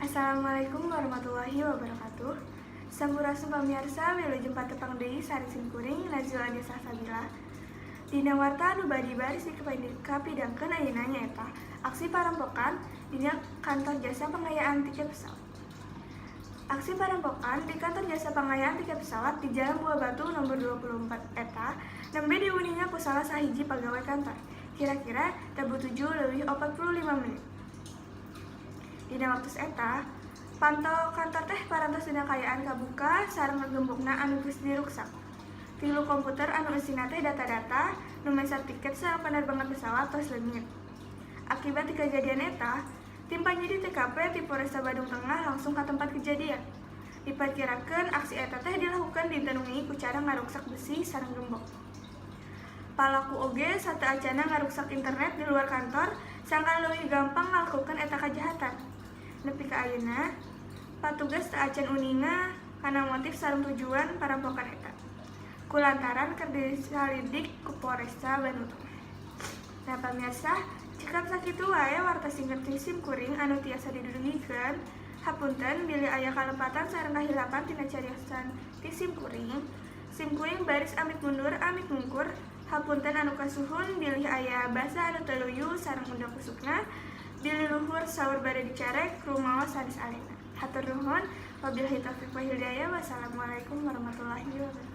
Assalamualaikum warahmatullahi wabarakatuh. Sampurasun, pamirsa, wilujeng patepang deui sareng simkuring, Nazila Anissa Sabila. Dina warta anu bade baris dikapidangkeun ayeuna nyaeta aksi parampokan dina kantor jasa pengayaan tiket pesawat. Aksi parampokan di kantor jasa pengayaan tiket pesawat di Jalan Buah Batu nomor 24 eta nembe diuninga ku salah sahiji pegawai kantor. Kira-kira tabuh 7.45. Dina waktu eta, panto kantor teh parantos dina kaayaan kabuka sareng gembokna anu geus diruksak. Tilu komputer anu eusina teh data-data nu meser tiket sareng penerbangan pesawat tos leungit. Akibat ti kejadian eta, tim penyidik TKP ti Polresta Bandung Tengah langsung ke tempat kejadian. Diperkirakan aksi eta teh dilakukan dinten wengi ku cara ngaruksak besi sareng gembok. Palaku oge sateuacanna ngaruksak internet di luar kantor sangkan leuwih gampang ngalakukeun eta kajahatan. Nepi ka ayeuna, patugas teu acan uninga kana motif sareng tujuan parampokan eta. Kulantaran keur disalidik ku Polresta Bandung Tengah. Nah, pamirsa, cekap sakitu wae warta singkat ti sim kuring anu tiasa didugikeun. Hapunten bilih aya kalepatan sareng kahilapan tina cariosan ti sim kuring. Sim kuring baris amit mundur amit mungkur. Hapunten anu kasuhun bilih aya basa anu teu luyu sareng undang kusukna. Bilih luhur saur bade dicarek, rumaos sanes alena. Hatur nuhun, wabillahi taufiq wal hidayah, wassalamualaikum warahmatullahi wabarakatuh.